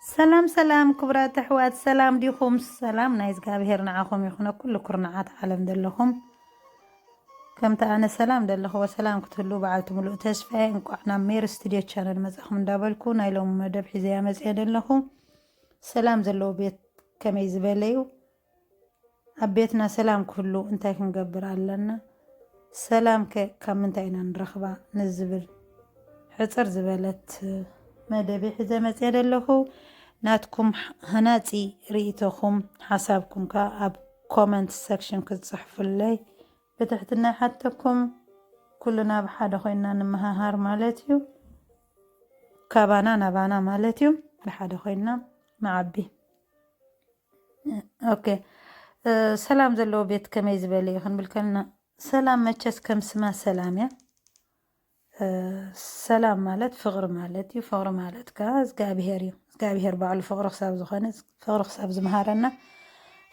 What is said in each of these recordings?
ሰላም ሰላም ክቡራት ኣሕዋት፣ ሰላም ዲኹም? ሰላም ናይ እግዚኣብሔር ንዓኹም ይኹነ፣ ኩሉ ኩርናዓት ዓለም ዘለኹም። ከምቲ ኣነ ሰላም ዘለኹዎ ሰላም ክትህሉ በዓልቲ ሙሉእ ተስፋዬ። እንቋዕ ናብ ሜሪ ስቱድዮ ቻነል መጻኹም እንዳበልኩ፣ ናይ ሎሚ መደብ ሒዘያ መጽየ ዘለኹ። ሰላም ዘለዎ ቤት ከመይ ዝበለ እዩ? ኣብ ቤትና ሰላም ክህሉ እንታይ ክንገብር ኣለና? ሰላም ከ ካብ ምንታይ ኢና ንረኽባ? ንዝብል ሕጽር ዝበለት መደብ ሒዘ መጽየ ዘለኹ። ናትኩም ሃናጺ ርእይቶኹም፣ ሓሳብኩም ከ ኣብ ኮመንት ሰክሽን ክትጽሕፉለይ ብትሕትና ይሓተኩም። ኩልና ብሓደ ኮይና ንመሃሃር ማለት እዩ። ካባና ናባና ማለት እዩ። ብሓደ ኮይና ንዓቢ። ኦኬ፣ እ፣ ሰላም ዘለዎ ቤት ከመይ ዝበለ እዩ ክንብል ከለና፣ ሰላም መቸስ ከም ስማ ሰላም እያ። እ፣ ሰላም ማለት ፍቕሪ ማለት እዩ። ፍቕሪ ማለት ከኣ እግዚኣብሄር እዩ። እግዚኣብሄር ባዕሉ ፍቕሪ ክሳብ ዝኾነ፣ ፍቕሪ ክሳብ ዝመሃረና፣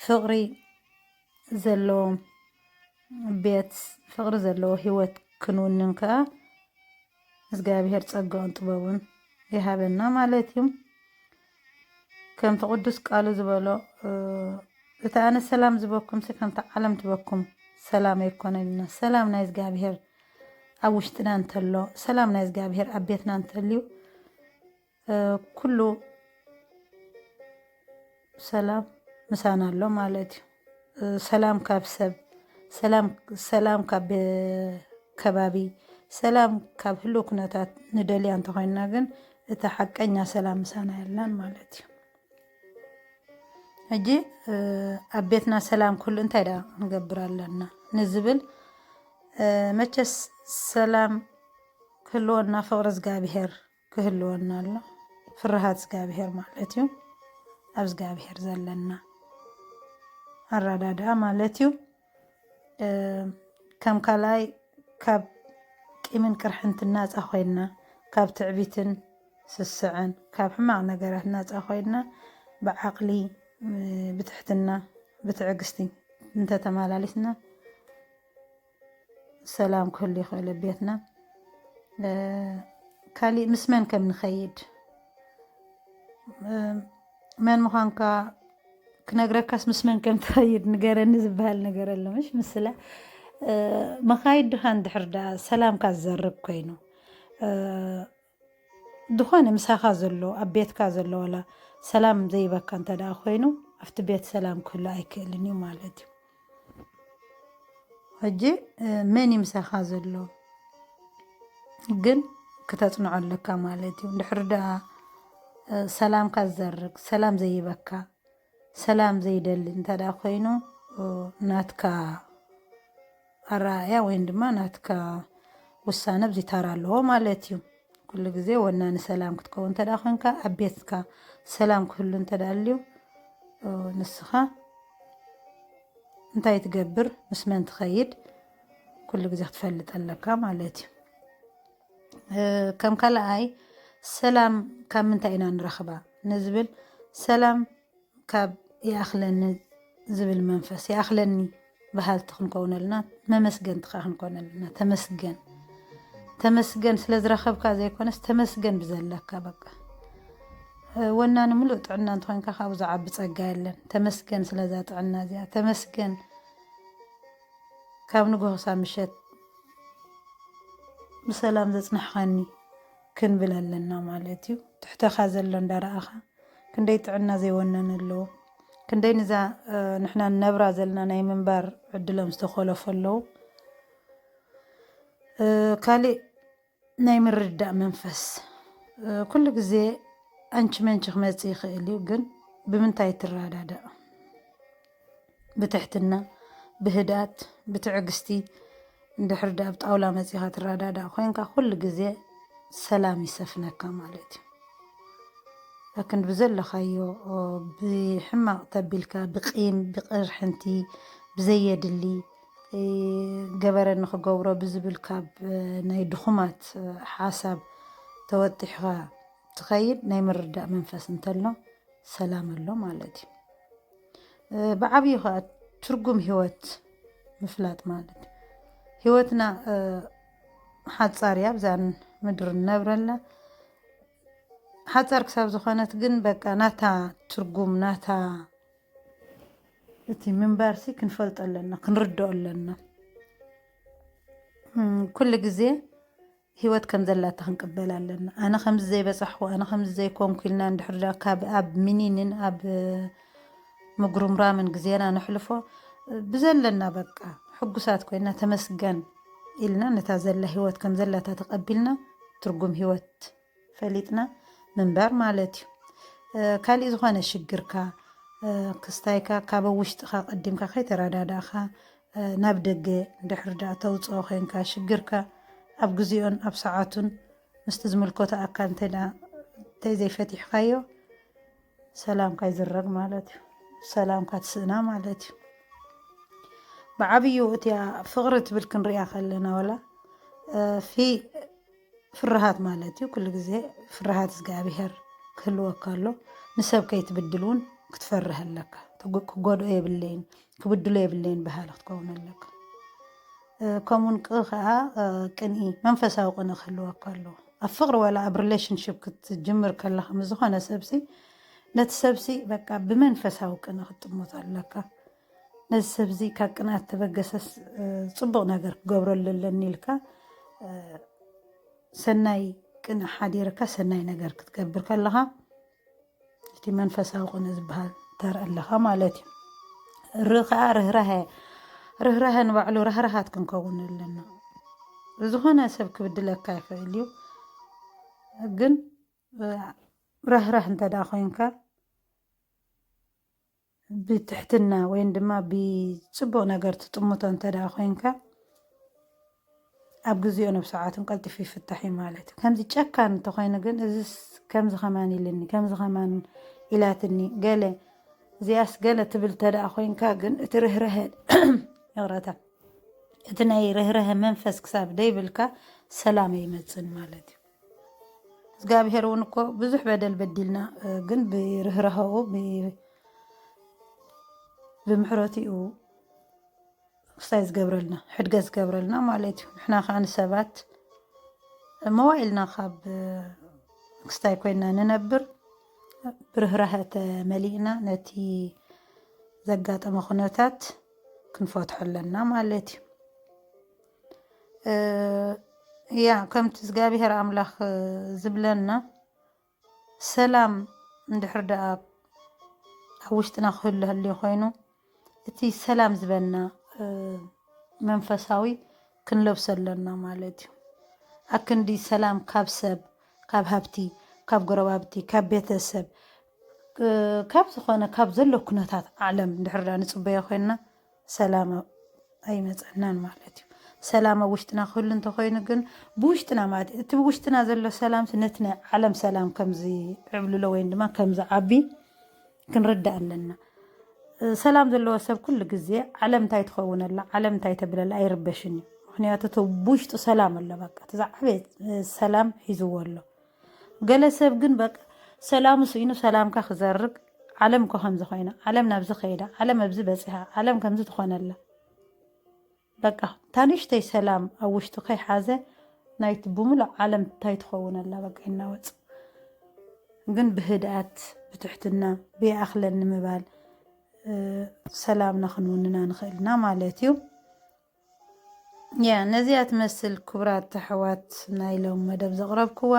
ፍቕሪ ዘለዎ ቤት፣ ፍቕሪ ዘለዎ ህይወት ክንውንን ከኣ እግዚኣብሄር ጸጋኡን ጥበቡን ይሃበና ማለት እዩ። ከምቲ ቅዱስ ቃሉ ዝበሎ፣ እ፣ እቲ ኣነ ሰላም ዝበኩምሲ ከምቲ ዓለም ትበኩም ሰላም ኣይኮነልና። ሰላም ናይ እግዚኣብሄር ኣብ ውሽጥና እንተሎ፣ ሰላም ናይ እግዚኣብሄር ኣብ ቤትና እንተልዩ፣ እ፣ ኩሉ ሰላም ምሳና ኣሎ ማለት እዩ። እ፣ ሰላም ካብ ሰብ፣ ሰላም፣ ሰላም ካብ፣ እ፣ ከባቢ፣ ሰላም ካብ ህልው ኩነታት ንደልያ እንተኾይንና ግን፣ እቲ ሓቀኛ ሰላም ምሳና የለን ማለት እዩ። ሕጂ፣ እ፣ ኣብ ቤትና ሰላም ክህሉ እንታይ ደኣ ክንገብር ኣለና ንዝብል፣ እ፣ መቸስ ሰላም ክህልወና ፍቕሪ እግዚኣብሄር ክህልወና ኣሎ። ፍርሃት እግዚኣብሄር ማለት እዩ። ኣብ እግዚኣብሄር ዘለና ኣረዳድኣ ማለት እዩ። እ፣ ከም ካልኣይ፣ ካብ ቂምን ቅርሕንትን ናጻ ኮይንና፣ ካብ ትዕቢትን ስስዐን፣ ካብ ሕማቕ ነገራት ናጻ ኮይንና፣ ብዓቕሊ፣ እ፣ ብትሕትና፣ ብትዕግስቲ እንተተመላሊስና፣ ሰላም ክህሉ ይኽእል ኣብ ቤትና። እ፣ ካሊእ ምስ መን ከም ንኸይድ፣ እ፣ መን ምዃንካ ክነግረካስ ምስ መን ከም ትኸይድ ንገረኒ ዝበሃል ነገር ኣሎ፣ ምሽ? ምስላ፣ እ፣ መኻይድ ድኻ እንድሕር ደኣ ሰላምካ ዝዘርግ ኮይኑ፣ እ፣ ዝኾነ ምሳኻ ዘሎ፣ ኣብ ቤትካ ዘሎ፣ ወላ ሰላም ዘይበካ እንተ ደኣ ኮይኑ፣ ኣብቲ ቤት ሰላም ክህሉ ኣይክእልን እዩ ማለት እዩ። ሕጂ፣ እ፣ መን እዩ ምሳኻ ዘሎ? ግን ክተጽንዖ ኣለካ ማለት እዩ። እንድሕር ደኣ፣ እ፣ ሰላምካ ዝዘርግ፣ ሰላም ዘይበካ፣ ሰላም ዘይደሊ እንተ ደኣ ኮይኑ፣ እ፣ ናትካ ኣረኣእያ ወይም ድማ ናትካ ውሳነ ኣብዚ ተራ ኣለዎ ማለት እዩ። ኩሉ ግዜ ወናኒ ሰላም ክትከውን እንተ ደኣ ኮንካ፣ ኣብ ቤትካ ሰላም ክህሉ እንተ ደኣ ኣልዩ፣ እ፣ ንስኻ እንታይ ትገብር፣ ምስ መን ትኸይድ፣ ኩሉ ግዜ ክትፈልጥ ኣለካ ማለት እዩ። እ፣ ከም ካልኣይ፣ ሰላም ካብ ምንታይ ኢና ንረኽባ ንዝብል፣ ሰላም ካብ ይኣኽለኒ ዝብል መንፈስ፣ ይኣኽለኒ በሃልቲ ክንከውን ኣለና፣ መመስገንቲ ከኣ ክንኮን ኣለና። ተመስገን፣ ተመስገን ስለ ዝረኸብካ ዘይኮነስ፣ ተመስገን ብዘለካ በቃ። እ፣ ወናኒ ምሉእ ጥዕና እንተኾይንካ፣ ካብኡ ዝዓቢ ጸጋ የለን። ተመስገን ስለዛ ጥዕና እዚኣ፣ ተመስገን ካብ ንግሆ ክሳብ ምሸት ብሰላም ዘጽናሕኻኒ ክንብል ኣለና ማለት እዩ። ትሕተኻ ዘሎ እንዳረኣኻ፣ ክንደይ ጥዕና ዘይወነነ ኣለዉ፣ ክንደይ ንዛ፣ እ፣ ንሕና ንነብራ ዘለና ናይ ምንባር ዕድሎም ዝተኾለፉ ኣለዉ። እ፣ ካሊእ ናይ ምርድዳእ መንፈስ፣ እ፣ ኩሉ ግዜ ኣንቺ መንቺ ክመጽእ ይኽእል እዩ፣ ግን ብምንታይ ትረዳዳእ? ብትሕትና፣ ብህድኣት፣ ብትዕግስቲ፣ እንድሕር ደኣ ኣብ ጣውላ መጺኻ ትረዳዳእ ኮይንካ፣ ኩሉ ግዜ ሰላም ይሰፍነካ ማለት እዩ። ላኪን ብዘለኻዮ፣ ኦ፣ ብሕማቕ ተቢልካ፣ ብቂም፣ ብቕርሕንቲ፣ ብዘየድሊ፣ እ፣ ገበረኒ ክገብሮ ብዝብል ካብ፣ እ፣ ናይ ድኹማት፣ እ፣ ሓሳብ ተወጢሕኻ ትኸይድ፣ ናይ ምርዳእ መንፈስ እንተሎ ሰላም ኣሎ ማለት እዩ። እ፣ ብዓብዩ ኸኣ ትርጉም ህይወት ምፍላጥ ማለት እዩ። ህይወትና፣ እ፣ ሓጻር እያ፣ ኣብዛን ምድሪ ንነብረላ። ሓጻር ክሳብ ዝኾነት ግን በቃ ናታ ትርጉም ናታ እቲ ምንባርሲ ክንፈልጦ ኣለና፣ ክንርድኦ ኣለና። እም፣ ኩሉ ግዜ ህይወት ከም ዘላታ ክንቅበል ኣለና። ኣነ ከምዚ ዘይበጻሕኩ፣ ኣነ ከምዚ ዘይኮንኩ ኢልና እንድሕር ዳ ካብ ኣብ ሚኒንን ኣብ ምጉርምራምን ግዜና ነሕልፎ፣ ብዘለና በቃ ሕጉሳት ኮይና ተመስገን ኢልና ነታ ዘላ ህይወት ከም ዘላታ ተቐቢልና ትርጉም ህይወት ፈሊጥና ምንባር ማለት እዩ። እ፣ ካሊእ ዝኾነ ሽግርካ፣ እ፣ ክስታይካ ካብ ውሽጥኻ ቀዲምካ ከይተረዳዳእኻ፣ እ፣ ናብ ደገ እንድሕር ደኣ ተውፅኦ ኮይንካ ሽግርካ ኣብ ግዜኦን ኣብ ሰዓቱን ምስቲ ዝምልከቶ ኣካል እንተ ደኣ እንተይ ዘይፈቲሕካዮ ሰላምካ ይዝረግ ማለት እዩ። ሰላምካ ትስእና ማለት እዩ። ብዓብዩ እቲያ ፍቕሪ ትብል ክንሪኣ ከለና ወላ፣ እ፣ ፊ-፣ ፍርሃት ማለት እዩ። ኩሉ ግዜ ፍርሃት እግዚኣብሔር ክህልወካ ኣሎ። ንሰብ ከይትብድል እውን ክትፈርህ ኣለካ። ትጉ-፣ ክጎድኦ የብለይን፣ ክብድሎ የብለይን በሃሊ ክትከውን ኣለካ። እ፣ ከምኡውን ቅ ኸዓ፣ እ፣ ቅንኢ፣ መንፈሳዊ ቅንኢ ክህልወካ ኣለዎ። ኣብ ፍቕሪ ዋላ ኣብ ሪሌሽንሽፕ ክትጅምር ከለኻ ምስ ዝኾነ ሰብሲ፣ ነቲ ሰብሲ በቃ ብመንፈሳዊ ቅንኢ ክትጥምቶ ኣለካ። ነዚ ሰብዚ ካብ ቅንኣት ተበገሰስ፣ እ፣ ጽቡቕ ነገር ክገብረሉ ኣለኒ ኢልካ፣ እ፣ ሰናይ ቅንኢ ሓዲርካ ሰናይ ነገር ክትገብር ከለኻ፣ እቲ መንፈሳዊ ቅንኢ ዝበሃል ተርኢ ኣለኻ ማለት እዩ። ር-፣ ከኣ ርህራሄ፣ ርህራሄ ንባዕሉ ራህራሃት ክንከውን ኣለና። ዝኾነ ሰብ ክብድለካ ይኽእል እዩ፣ ግን፣ እ፣ ራህራህ እንተ ደኣ ኮይንካ፣ ብትሕትና ወይን ድማ ብጽቡቕ ነገር ትጥምቶ እንተ ደኣ ኮይንካ፣ ኣብ ግዜኡን ኣብ ሰዓቱን ቀልጢፉ ይፍታሕ እዩ ማለት እዩ። ከምዚ ጨካን እንተኾይኑ ግን፣ እዚስ ከምዚ ከማን ኢልኒ፣ ከምዚ ከማን ኢላትኒ፣ ገለ፣ እዚኣስ ገለ ትብል እንተ ደኣ ኮይንካ ግን፣ እቲ ርህራሄ፣ ይቕረታ፣ እቲ ናይ ርህራሄ መንፈስ ክሳብ ደይብልካ፣ ሰላም ኣይመጽን ማለት እዩ። እግዚኣብሔር እውን እኮ ብዙሕ በደል በዲልና፣ እ፣ ግን ብርህራሄኡ፣ ብ-፣ ብምሕረቲኡ ክስታይ ዝገብረልና፣ ሕድገት ዝገብረልና ማለት እዩ። ንሕና ከኣ ንሰባት መዋኢልና ካብ ክስታይ ኮይንና ንነብር፣ ብርህራሄ ተመሊእና ነቲ ዘጋጠመ ኩነታት ክንፈትሖ ኣለና ማለት እዩ። እ፣ ያ፣ ከምቲ እግዚኣብሔር ኣምላኽ ዝብለና፣ ሰላም እንድሕር ደኣ ኣብ ውሽጥና ክህሉ ህልዩ ኮይኑ፣ እቲ ሰላም ዝበና፣ እ፣ መንፈሳዊ ክንለብሶ ኣለና ማለት እዩ። ኣክንዲ ሰላም ካብ ሰብ፣ ካብ ሃብቲ፣ ካብ ጎረባብቲ፣ ካብ ቤተሰብ፣ እ፣ ካብ ዝኾነ፣ ካብ ዘሎ ኩነታት ዓለም እንድሕር ደኣ ንጽበዮ ኮይንና፣ ሰላም ኣይመጸናን ማለት እዩ። ሰላም ኣብ ውሽጥና ክህሉ እንተኾይኑ ግን፣ ብውሽጥና ማለት እዩ፣ እቲ ብውሽጥና ዘሎ ሰላም ነቲ ናይ ዓለም ሰላም ከም ዝዕብልሎ ወይም ድማ ከም ዝዓቢ ክንርዳእ ኣለና። እ፣ ሰላም ዘለዎ ሰብ ኩሉ ግዜ ዓለም እንታይ ትኸውን ኣላ፣ ዓለም እንታይ ተብል ኣላ ኣይርበሽን እዩ። ምኽንያቱ እቲ ብውሽጡ ሰላም ኣሎ፣ በቃ እቲ ዝዓበየ፣ እ፣ ሰላም ሒዝዎ ኣሎ። ገለ ሰብ ግን በቃ ሰላሙ ስኢኑ ሰላምካ ክዘርግ፣ ዓለም እኮ ከምዚ ኮይና፣ ዓለም ናብዚ ከይዳ፣ ዓለም ኣብዚ በጺሓ፣ ዓለም ከምዚ ትኾነላ። በቃ እታ ንእሽተይ ሰላም ኣብ ውሽጡ ከይሓዘ ናይቲ ብምሉእ ዓለም እንታይ ትኸውን ኣላ በቃ ይናወጽ። ግን ብህድኣት፣ ብትሕትና፣ ብይኣኽለኒ ምባል፣ እ፣ ሰላምና ክንውንና ንኽእልና ማለት እዩ። ያ፣ ነዚኣ ትመስል ክቡራት ኣሕዋት ናይ ሎም መደብ ዘቕረብክዋ።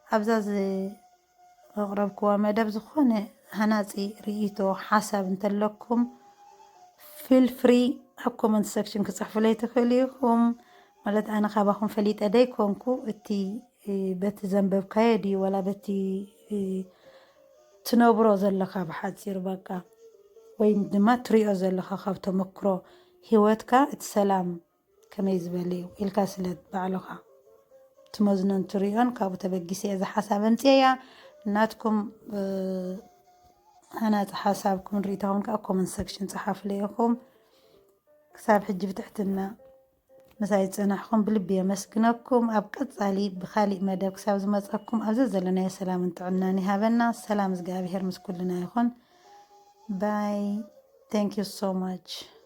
ኣብዛ ዘቕረብክዋ መደብ ዝኾነ ሃናጺ ርእይቶ፣ ሓሳብ እንተለኩም፣ ፊል ፍሪ ኣብ ኮመንት ሰክሽን ክጽሕፉለይ ትኽእሉ ኢኹም። ማለት ኣነ ካባኹም ፈሊጠ ደይኮንኩ፣ እቲ፣ እ፣ በቲ ዘንበብካዮ ድዩ፣ ወላ በቲ፣ እ፣ ትነብሮ ዘለኻ ብሓጺሩ በቃ፣ ወይ ድማ ትሪኦ ዘለኻ ካብ ተመክሮ ህይወትካ፣ እቲ ሰላም ከመይ ዝበለ እዩ ኢልካ ስለ ባዕልኻ ትመዝኖን ትሪኦን፣ ካብኡ ተበጊሰ እየ እዛ ሓሳብ ኣምፅኤያ። ናትኩም፣ እ፣ ሃናፂ ሓሳብኩም ርኢታኹም ከዓ ኮመንት ሰክሽን ፀሓፉለይ ኢኹም። ክሳብ ሕጂ ብትሕትና ምሳይ ዝፀናሕኹም ብልቢ የመስግነኩም። ኣብ ቀፃሊ ብካሊእ መደብ ክሳብ ዝመፀኩም ኣብ ዘዘለናዮ ሰላምን ጥዕናን ይሃበና። ሰላም እግዚኣብሔር ምስ ኩልና ይኹን። ባይ። Thank you so much.